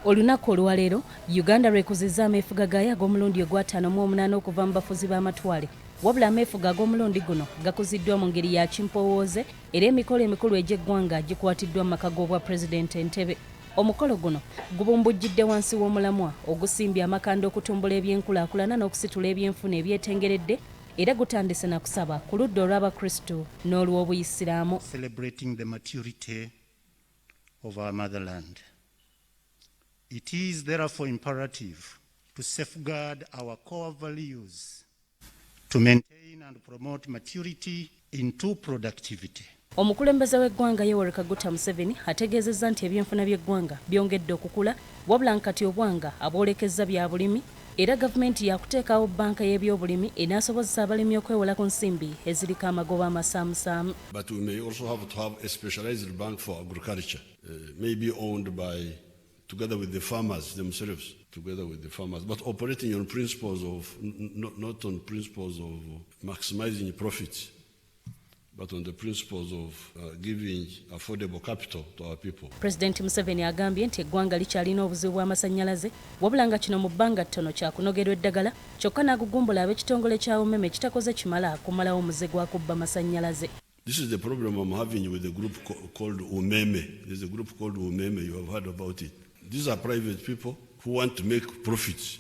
Olunaku olwaleero, Uganda lwekuzizza ameefuga gaayo ag'omulundi ogw'ataano mu omunaana okuva mu bafuzi b'amatwale. Wabula ameefuga ag'omulundi guno gakuziddwa mu ngeri ya kimpowooze era emikolo emikulu egy'eggwanga gikwatiddwa mu maka g'obwa pulezidenti Entebbe. Omukolo guno gubumbujjidde wansi w'omulamwa ogusimbye amakanda okutumbula ebyenkulaakulana n'okusitula ebyenfuna ebyetengeredde era gutandise na kusaba ku ludda olw'Abakristu n'olw'Obuyisiraamu. Celebrating the maturity of our motherland. It is therefore imperative to safeguard our core values, to maintain and promote maturity into productivity. Omukulembeze w'eggwanga Yoweri Kaguta Museveni ategeezezza nti ebyenfuna by'eggwanga byongedde okukula, wabula nkati obwanga abwolekezza bya bulimi era gavumenti yakuteekawo bbanka y'ebyobulimi enaasobozesa abalimi okwewola ku nsimbi eziriko amagoba amasaamusaamu. But we may also have to have a specialized bank for agriculture, maybe owned by, together with the farmers themselves, together with the farmers, but operating on principles of, not on principles of maximizing profits, but on the principles of giving affordable capital to our people. Pulezidenti Museveni agambye nti eggwanga likyalina obuzibu bw'amasannyalaze, wabula nga kino mu bbanga ttono kyakunogerwa eddagala, kyokka n'agugumbula ab'ekitongole kya Umeme kitakoze kimala kumalawo omuze gwa kubba masannyalaze. This is the problem I'm having with the group called Umeme. There's a group called Umeme, you have heard about it. These are private people who want to make profits,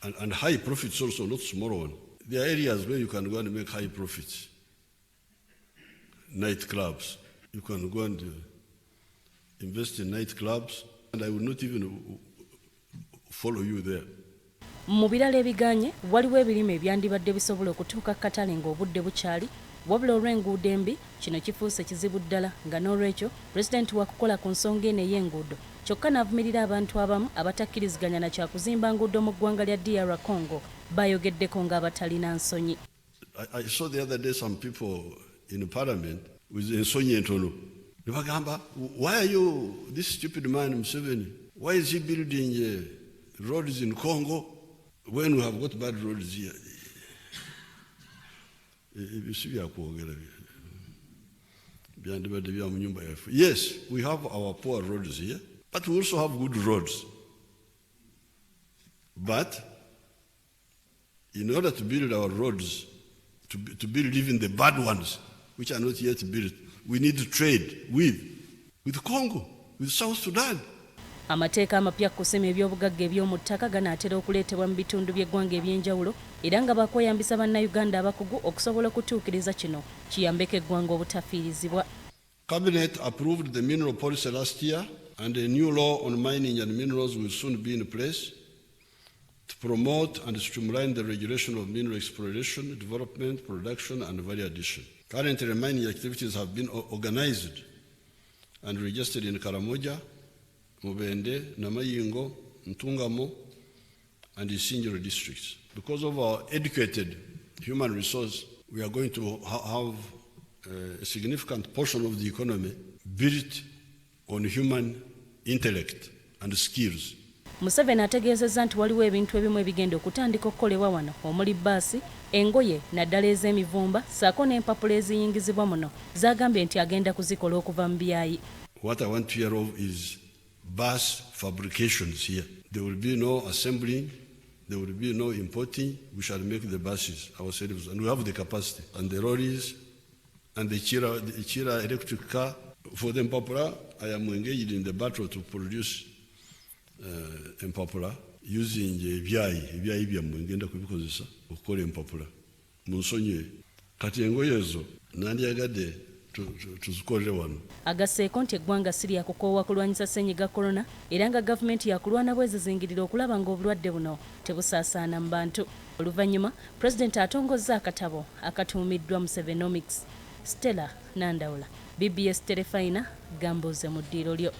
and high profits also, not small one. There are areas where you can go and make high profits. Nightclubs. You can go and invest in nightclubs, and I will not even follow you there. Mu birala ebiganye, waliwo ebirime ebyandibadde bisobola okutuuka katale ng'obudde bukyali, wabula olw'enguudo embi kino kifuuse kizibu ddala, nga n'olwekyo pulezidenti wakukola ku nsonga eno ey'enguudo, kyokka n'avumirira abantu abamu abatakkiriziganya na kyakuzimba nguudo mu ggwanga lya DR Congo, bayogeddeko ng'abatalina nsonyi. I saw the other day some people in parliament with ensonyi entono. Ne bagamba, "Why are you, this stupid man Museveni, why is he building roads in Congo when we have got bad roads here?" Ebyo si byakwogera, byandibadde bya mu nyumba yaffe. Yes, we have our poor roads here, but we also have good roads. But in order to build our roads, to build even the bad ones, which are not yet built, we need to trade with Congo, with South Sudan. Amateeka amapya ku kusima ebyobugagga eby'omu ttaka ganaatera okuleetebwa mu bitundu by'eggwanga eby'enjawulo, era nga bakweyambisa Bannayuganda abakugu okusobola okutuukiriza kino kiyambeko eggwanga obutafiirizibwa. Cabinet approved the mineral policy last year, and a new law on mining and minerals will soon be in place to promote and streamline the regulation of mineral exploration, development, production, and value addition. Currently, mining activities have been organized and registered in Karamoja, Mubende, Namayingo, Ntungamo, and Isingiro districts. Because of our educated human resource, we are going to have a significant portion of the economy built on human intellect and skills. Museveni ategeezezza nti waliwo ebintu ebimu ebigenda okutandika okukolebwa wano, omuli bbaasi, engoye naddala ez'emivumba, ssaako n'empapula eziyingizibwa muno, z'agambye nti agenda kuzikola okuva mu byayi. What I want to hear of is bus fabrications here. There will be no assembling, there will be no importing. We shall make the buses ourselves, and we have the capacity. And the lorries, and the Kiira electric car. For the Empapula, I am engaged in the battle to produce Empapula using ebyayi, ebyayi byammwe ngenda kubikozesa okukola empapula. Munsonyiwe. Kati engoye ezo nandyagadde tuzikolere wano. Agasseeko nti eggwanga si lyakukoowa kulwanyisa ssennyiga korona, era nga gavumenti yakulwana bwezizingirira okulaba ng'obulwadde buno tebusaasaana mu bantu. Oluvannyuma pulezidenti atongozza akatabo akatuumiddwa Musevenomics. Stella Nandawula, BBS Terefayina, gambuuze mu ddiiro lyo.